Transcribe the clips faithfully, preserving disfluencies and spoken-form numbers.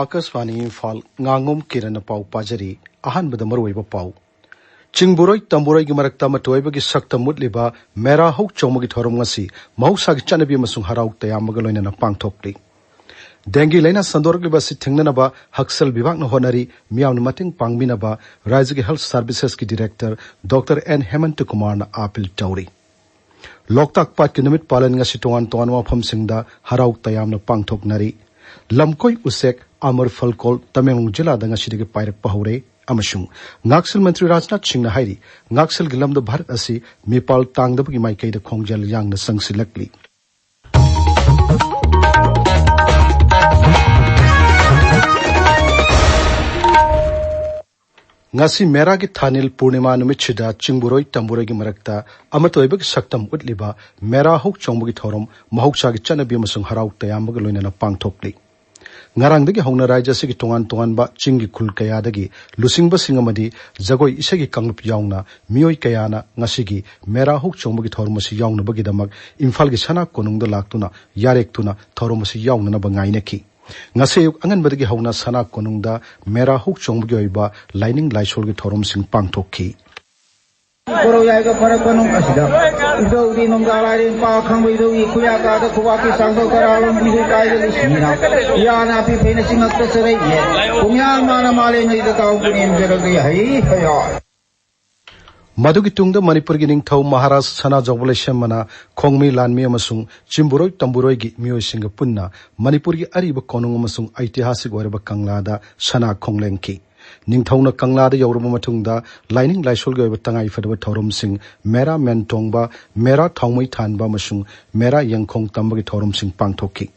ꯑꯥꯀꯥꯁꯕꯥꯅꯤ ꯏꯝꯐꯥꯜ, ꯉꯥꯉꯣꯝ ꯀꯤꯔꯟꯅ ꯄꯥꯎ ꯄꯥꯖꯔꯤ꯫ ꯑꯍꯥꯟꯕꯗ ꯃꯔꯨꯑꯣꯏꯕ ꯄꯥꯎ꯫ ꯆꯤꯡꯕꯨꯔꯣꯏ ꯇꯝꯕꯨꯔꯣꯏꯒꯤ ꯃꯔꯛꯇ ꯑꯃꯠꯇ ꯑꯣꯏꯕꯒꯤ ꯁꯛꯇꯝ ꯎꯠꯂꯤꯕ ꯃꯦꯔꯥ ꯍꯧ ꯆꯣꯡꯕꯒꯤ ꯊꯧꯔꯝ ꯉꯁꯤ ꯃꯍꯧꯁꯥꯒꯤ ꯆꯠꯅꯕꯤ ꯑꯃꯁꯨꯡ ꯍꯔꯥꯎ ꯇꯌꯥꯝꯕꯒ ꯂꯣꯏꯅꯅ ꯄꯥꯡꯊꯣꯛꯂꯤ꯫ ꯗꯦꯡꯒꯤ ꯂꯥꯏꯅꯥ ꯁꯟꯗꯣꯔꯛꯂꯤꯕ ꯑꯁꯤ ꯊꯤꯡꯅꯅꯕ ꯍꯛꯁꯦꯜ ꯕꯤꯚꯥꯒꯅ ꯍꯣꯠꯅꯔꯤ꯫ ꯃꯤꯌꯥꯝꯅ ꯃꯇꯦꯡ ꯄꯥꯡꯕꯤꯅꯕ ꯔꯥꯖ꯭ꯌꯒꯤ ꯍꯦꯜꯊ ꯁꯥꯔꯚꯤꯁꯦꯁꯀꯤ ꯗꯤꯔꯦꯛꯇꯔ ꯗꯣꯛꯇꯔ ꯑꯦꯟ ꯍꯦꯃꯟꯇ ꯀꯨꯃꯥꯔꯅ ꯑꯥꯄꯤꯜ ꯇꯧꯔꯤ꯫ ꯂꯣꯛꯇꯥꯛ ꯄꯥꯠꯀꯤ ꯅꯨꯃꯤꯠ ꯄꯥꯂꯟ ꯉꯁꯤ ꯇꯣꯉꯥꯟ ꯇꯣꯉꯥꯟꯕ ꯃꯐꯝꯁꯤꯡꯗ ꯍꯔꯥꯎ ꯇꯌꯥꯝꯅ ꯄꯥꯡꯊꯣꯛꯅꯔꯤ꯫ ꯂꯝꯀꯣꯏ ꯎꯆꯦꯛ ꯑꯃꯔ ꯐꯜꯀꯣꯜ ꯇꯃꯦꯡꯂꯣꯡ ꯖꯤꯂꯥꯗ ꯉꯁꯤꯗꯒꯤ ꯄꯥꯏꯔꯛꯄ ꯍꯧꯔꯦ꯫ ꯑꯃꯁꯨꯡ ꯉꯥꯛꯁꯦꯜ ꯃꯟꯇ꯭ꯔꯤ ꯔꯥꯖꯅꯥꯊ ꯁꯤꯡꯅ ꯍꯥꯏꯔꯤ, ꯉꯥꯛꯁꯦꯜꯒꯤ ꯂꯝꯗ ꯚꯥꯔꯠ ꯑꯁꯤ ꯃꯤꯄꯥꯜ ꯇꯥꯡꯗꯕꯒꯤ ꯃꯥꯏꯀꯩꯗ ꯈꯣꯡꯖꯦꯜ ꯌꯥꯡꯅ ꯆꯪꯁꯤꯜꯂꯛꯂꯤ꯫ ꯉꯁꯤ ꯃꯦꯔꯥꯒꯤ ꯊꯥꯅꯤꯜ ꯄꯨꯔꯅꯤꯃꯥ ꯅꯨꯃꯤꯠꯁꯤꯗ ꯆꯤꯡꯕꯨꯔꯣꯏ ꯇꯝꯕꯨꯔꯣꯏꯒꯤ ꯃꯔꯛꯇ ꯑꯃꯠꯇ ꯑꯣꯏꯕꯒꯤ ꯁꯛꯇꯝ ꯎꯠꯂꯤꯕ ꯃꯦꯔꯥ ꯍꯧ ꯆꯣꯡꯕꯒꯤ ꯊꯧꯔꯝ ꯃꯍꯧꯁꯥꯒꯤ ꯆꯠꯅꯕꯤ ꯑꯃꯁꯨꯡ ꯍꯔꯥꯎ ꯇꯌꯥꯝꯕꯒ ꯂꯣꯏꯅꯅ ꯄꯥꯡꯊꯣꯛꯂꯤ꯫ ꯉꯔꯥꯡꯗꯒꯤ ꯍꯧꯅ ꯔꯥꯖ꯭ꯌ ꯑꯁꯤꯒꯤ ꯇꯣꯉꯥꯟ ꯇꯣꯉꯥꯟꯕ ꯆꯤꯡꯒꯤ ꯈꯨꯜ ꯀꯌꯥꯗꯒꯤ ꯂꯨꯆꯤꯡꯕꯁꯤꯡ ꯑꯃꯗꯤ ꯖꯒꯣꯏ ꯏꯁꯩꯒꯤ ꯀꯥꯡꯂꯨꯞ ꯌꯥꯎꯅ ꯃꯤꯑꯣꯏ ꯀꯌꯥꯅ ꯉꯁꯤꯒꯤ ꯃꯦꯔꯥ ꯍꯧ ꯆꯣꯡꯕꯒꯤ ꯊꯧꯔꯝ ꯑꯁꯤ ꯌꯥꯎꯅꯕꯒꯤꯗꯃꯛ ꯏꯝꯐꯥꯜꯒꯤ ꯁꯅꯥ ꯀꯣꯅꯨꯡꯗ ꯂꯥꯛꯇꯨꯅ ꯌꯥꯔꯦꯛꯇꯨꯅ ꯊꯧꯔꯝ ꯑꯁꯤ ꯌꯥꯎꯅꯅꯕ ꯉꯥꯏꯅꯈꯤ꯫ ꯉꯁꯤ ꯑꯌꯨꯛ ꯑꯉꯟꯕꯗꯒꯤ ꯍꯧꯅ ꯁꯅꯥ ꯀꯣꯅꯨꯡꯗ ꯃꯦꯔꯥ ꯍꯧ ꯆꯣꯡꯕꯒꯤ ꯑꯣꯏꯕ ꯂꯥꯏꯅꯤꯡ ꯂꯥꯏꯁꯣꯜꯒꯤ ꯊꯧꯔꯝꯁꯤꯡ ꯄꯥꯡꯊꯣꯛꯈꯤ꯫ ꯀꯣꯔꯧ ꯌꯥꯏꯒ ꯐꯔꯛꯄ ꯅꯨꯡ ꯑꯁꯤꯗ ꯏꯙꯧꯗꯤ ꯅꯣꯡꯗꯥ ꯂꯥꯏꯔꯦꯟ ꯄꯥ ꯈꯪꯕ ꯏꯙꯧꯒꯤ ꯈꯨꯌꯥꯀꯥꯗ ꯈꯨꯕꯥꯛꯀꯤ ꯆꯥꯡꯗꯧ ꯇꯔꯥꯔꯣꯝ ꯏꯔꯨ ꯀꯥꯏꯗ ꯂꯤꯁꯤꯡꯅ ꯏꯌꯥ ꯅꯥꯄꯤ ꯐꯩꯅ ꯆꯤꯡꯉꯛꯇ ꯆꯔꯩꯌꯦ ꯄꯨꯡꯌꯥ ꯃꯥꯅ ꯃꯥꯂꯦꯝꯉꯩꯗ ꯇꯥꯎ ꯄꯨꯅꯦꯝꯖꯔꯒ ꯍꯩ ꯍꯌꯥ꯫ ꯃꯗꯨꯒꯤ ꯇꯨꯡꯗ ꯃꯅꯤꯄꯨꯔꯒꯤ ꯅꯤꯡꯊꯧ ꯃꯍꯥꯔꯥꯖ ꯁꯅꯥꯖꯥꯎꯕ ꯂꯩꯁꯦꯝꯕꯅ ꯈꯣꯡꯃꯤ ꯂꯥꯟꯃꯤ ꯑꯃꯁꯨꯡ ꯆꯤꯝꯕꯨꯔꯣꯏ ꯇꯝꯕꯨꯔꯣꯏꯒꯤ ꯃꯤꯑꯣꯏꯁꯤꯡꯒ ꯄꯨꯟꯅ ꯃꯅꯤꯄꯨꯔꯒꯤ ꯑꯔꯤꯕ ꯀꯣꯅꯨꯡ ꯑꯃꯁꯨꯡ ꯑꯩꯇꯤꯍꯥꯁꯤꯛ ꯑꯣꯏꯔꯕ ꯀꯪꯂꯥꯗ ꯁꯅꯥ ꯈꯣꯡꯂꯦꯟꯈꯤ꯫ ꯅꯤꯡꯊꯧꯅ ꯀꯪꯂꯥꯗ ꯌꯧꯔꯕ ꯃꯇꯨꯡꯗ ꯂꯥꯏꯅꯤꯡ ꯂꯥꯏꯁꯣꯜꯒꯤ ꯑꯣꯏꯕ ꯇꯉꯥꯏꯐꯗꯕ ꯊꯧꯔꯝꯁꯤꯡ, ꯃꯦꯔꯥ ꯃꯦꯟ ꯇꯣꯡꯕ, ꯃꯦꯔꯥ ꯊꯥꯎꯃꯩ ꯊꯥꯟꯕ ꯑꯃꯁꯨꯡ ꯃꯦꯔꯥ ꯌꯦꯡꯈꯣꯡ ꯇꯝꯕꯒꯤ ꯊꯧꯔꯝꯁꯤꯡ ꯄꯥꯡꯊꯣꯛꯈꯤ꯫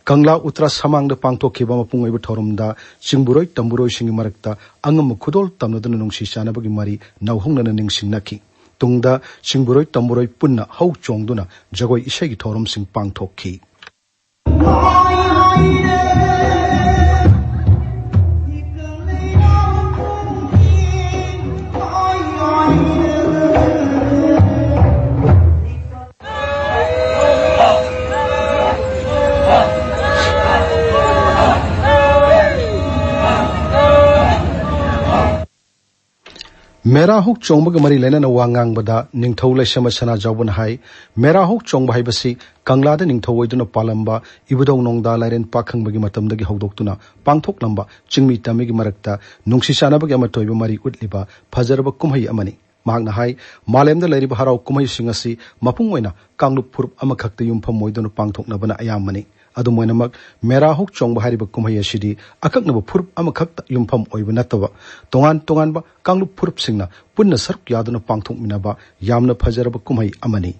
ꯀꯪꯂꯥ ꯎꯇ꯭ꯔꯥ ꯁꯃꯥꯡꯗ ꯄꯥꯡꯊꯣꯛꯈꯤꯕ ꯃꯄꯨꯡ ꯑꯣꯏꯕ ꯊꯧꯔꯝꯗ ꯆꯤꯡꯕꯨꯔꯣꯏ ꯇꯝꯕꯨꯔꯣꯏꯁꯤꯡꯒꯤ ꯃꯔꯛꯇ ꯑꯉꯝꯕ ꯈꯨꯗꯣꯜ ꯇꯝꯅꯗꯨꯅ ꯅꯨꯡꯁꯤ ꯆꯥꯟꯅꯕꯒꯤ ꯃꯔꯤ ꯅꯧꯍꯧꯅꯅ ꯅꯤꯡꯁꯤꯡꯅꯈꯤ꯫ ꯇꯨꯡꯗ ꯆꯤꯡꯕꯨꯔꯣꯏ ꯇꯝꯕꯨꯔꯣꯏ ꯄꯨꯟꯅ ꯍꯧ ꯆꯣꯡꯗꯨꯅ ꯖꯒꯣꯏ ꯏꯁꯩꯒꯤ ꯊꯧꯔꯝꯁꯤꯡ ꯄꯥꯡꯊꯣꯛꯈꯤ꯫ ꯃꯦꯔꯥ ꯍꯧ ꯆꯣꯡꯕꯒ ꯃꯔꯤ ꯂꯩꯅꯅ ꯋꯥ ꯉꯥꯡꯕꯗ ꯅꯤꯡꯊꯧ ꯂꯩꯁꯦꯝꯕ ꯁꯅꯥꯖꯥꯎꯕꯅ ꯍꯥꯏ, ꯃꯦꯔꯥ ꯍꯧ ꯆꯣꯡꯕ ꯍꯥꯏꯕꯁꯤ ꯀꯪꯂꯥꯗ ꯅꯤꯡꯊꯧ ꯑꯣꯏꯗꯨꯅ ꯄꯥꯜꯂꯝꯕ ꯏꯕꯨꯙꯧ ꯅꯣꯡꯗꯥ ꯂꯥꯏꯔꯦꯟ ꯄꯥꯈꯪꯕꯒꯤ ꯃꯇꯝꯗꯒꯤ ꯍꯧꯗꯣꯛꯇꯨꯅ ꯄꯥꯡꯊꯣꯛꯂꯝꯕ ꯆꯤꯡꯃꯤ ꯇꯝꯃꯤꯒꯤ ꯃꯔꯛꯇ ꯅꯨꯡꯁꯤ ꯆꯥꯟꯅꯕꯒꯤ ꯑꯃꯠꯇ ꯑꯣꯏꯕ ꯃꯔꯤ ꯎꯠꯂꯤꯕ ꯐꯖꯔꯕ ꯀꯨꯝꯍꯩ ꯑꯃꯅꯤ꯫ ꯃꯍꯥꯛꯅ ꯍꯥꯏ, ꯃꯥꯂꯦꯝꯗ ꯂꯩꯔꯤꯕ ꯍꯔꯥꯎ ꯀꯨꯝꯍꯩꯁꯤꯡ ꯑꯁꯤ ꯃꯄꯨꯡ ꯑꯣꯏꯅ ꯀꯥꯡꯂꯨꯞ ꯐꯨꯔꯨꯞ ꯑꯃꯈꯛꯇ ꯌꯨꯝꯐꯝ ꯑꯣꯏꯗꯨꯅ ꯄꯥꯡꯊꯣꯛꯅꯕꯅ ꯑꯌꯥꯝꯕꯅꯤ꯫ ꯑꯗꯨꯝ ꯑꯣꯏꯅꯃꯛ, ꯃꯦꯔꯥ ꯍꯧ ꯆꯣꯡꯕ ꯍꯥꯏꯔꯤꯕ ꯀꯨꯝꯍꯩ ꯑꯁꯤꯗꯤ ꯑꯀꯛꯅꯕ ꯐꯨꯔꯨꯞ ꯑꯃꯈꯛꯇ ꯌꯨꯝꯐꯝ ꯑꯣꯏꯕ ꯅꯠꯇꯕ, ꯇꯣꯉꯥꯟ ꯇꯣꯉꯥꯟꯕ ꯀꯥꯡꯂꯨꯞ ꯐꯨꯔꯨꯞꯁꯤꯡꯅ ꯄꯨꯟꯅ ꯁꯔꯨꯛ ꯌꯥꯗꯨꯅ ꯄꯥꯡꯊꯣꯛꯃꯤꯟꯅꯕ ꯌꯥꯝꯅ ꯐꯖꯔꯕ ꯀꯨꯝꯍꯩ ꯑꯃꯅꯤ꯫